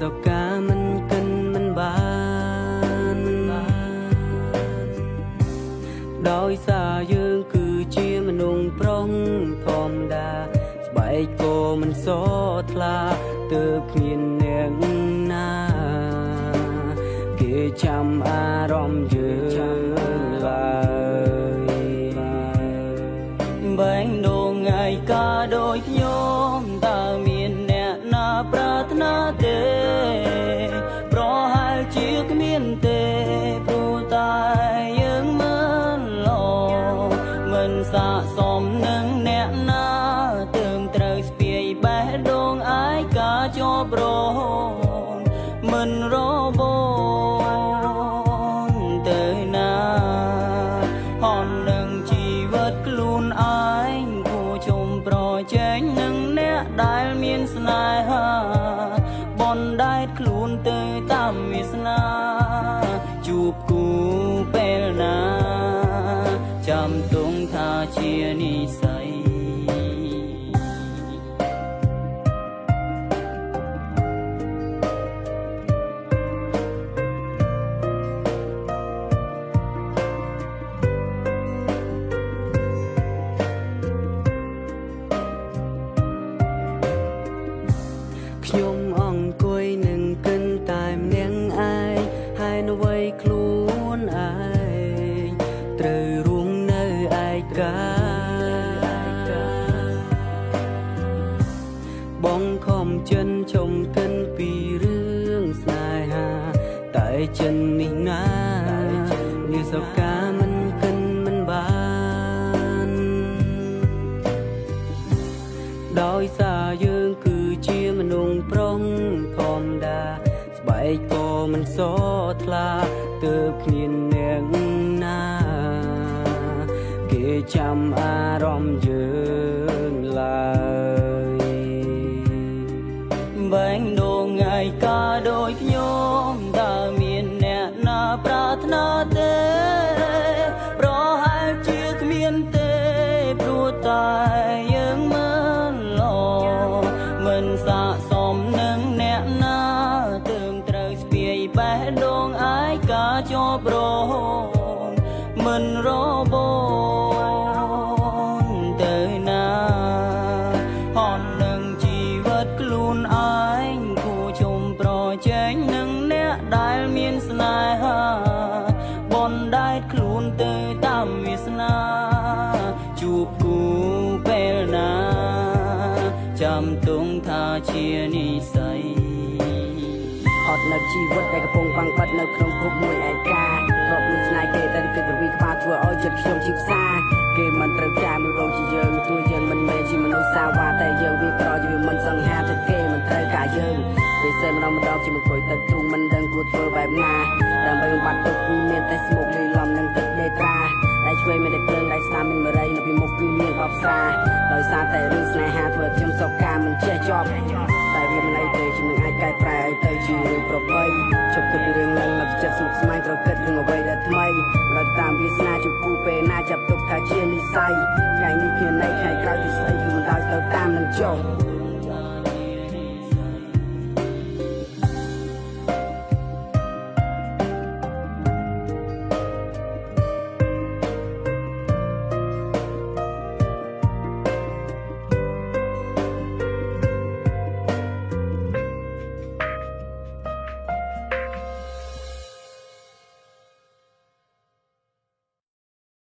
សុកាមិនកិនមិនបានដោយសារយើងគឺជាមនុស្សប្រុងធម្មតាស្បែកក៏មិនសថ្លាទើបគ្មានអ្នកណាគេចាំអារម្មណ៍យើងឡើយ បែងដងថ្ងៃកាដោយខ្ញុំតើមានអ្នកណាប្រាថ្នាទេប្រហែលជាគ្មានទេព្រោះតែយើងមិនល្អមិនស័ក្តិសមនឹងអ្នកណាទើបត្រូវស្ពាយបេះដូងឯកាជាប់រហូតមិនរបូនទៅណាហននឹងជីវិតខ្លួនឯងគួរជុំប្រជែងនឹងអ្នកដែលមានស្នេហាបនដែតខ្លួនទៅតាមវាសនាជួបគូពេលណាចាំទុំថាជានិស័យ ខ្ញុំអង្គុយនឹងគិនតែម្នាក់ឯងហើយនៅវ័យខ្លួនឯងត្រូវរួងនៅឯកាបងខំចិនជុំគិនពីរឿងស្នេហាតែចិននេះណាវាសកាមិនគិនមិនបានដោយសារយើងគឺជាមនុស្សប្រុងធម្មតាស្បែកក៏មិនសថ្លាទើបគ្មានអ្នកណាគេចាំអារម្មណ៍យើងឡើយ បែងដងថ្ងៃកាដោយខ្ញុំតើមានអ្នកណាប្រាថ្នាទេប្រហែលជាគ្មានទេព្រោះតែយើងមិនល្អមិនស័ក្តិសមនឹងអ្នកណាទើបត្រូវស្ពាយបេះដូងឯកាជាប់រហូតមិនរបូនទៅណាហននឹងជីវិតខ្លួនឯងគួរជុំប្រជែងនឹងអ្នកដែលមានស្នេហាបនដែតខ្លួនទៅតាមវាសនាជួបគូពេលណាចាំទុំថាជានិស័យ អត់នៅជីវិតដែលកំពុងបាំងបិទនៅក្នុងភពមួយឯកាធ្លាប់មានស្នេហ៍គេតែគិតរវីក្បាលធ្វើឲ្យចិត្តខ្ញុំជីផ្សាគេមិនត្រូវការមនុស្សដូចជាយើងទោះយើងមិនមែនជាមនុស្សសាវ៉ាតែយើងវាក្រជាមិនសង្ហាទៅគេមិនត្រូវការយើងពេលសេម្ដងម្ដងជាអង្គុយទឹកទ្រូងមិនដឹងគួរធ្វើបែបណាដើម្បីបំបត្តិទុកគឺមានតែស្មុគលីលំនិងទឹកដេត្រាដៃឆ្វេងមានតែភ្លើងដៃស្ដាំមានមរៃនៅពីមុខគឺមានបបស្រាដោយសារតែរឿងស្នេហាធ្វើខ្ញុំសោកការមិនចេះចប់តែវាមិនអីទេខ្ញុំនឹងអាចកែប្រែឲ្យទៅជារឿងប្របីជប់គិតពីរឿងនឹងនៅចិត្តស្មុគស្មាញត្រូវគិតរឿងអ្វីដែលថ្មីដល់តាមវាសនាជួបគូពេលណាចាប់ទុកថាជានិស័យថ្ងៃនេះគ្មានន័យថ្ងៃក្រោយទីស្អីគឺមិនដោយទៅតាមនឹងចុះ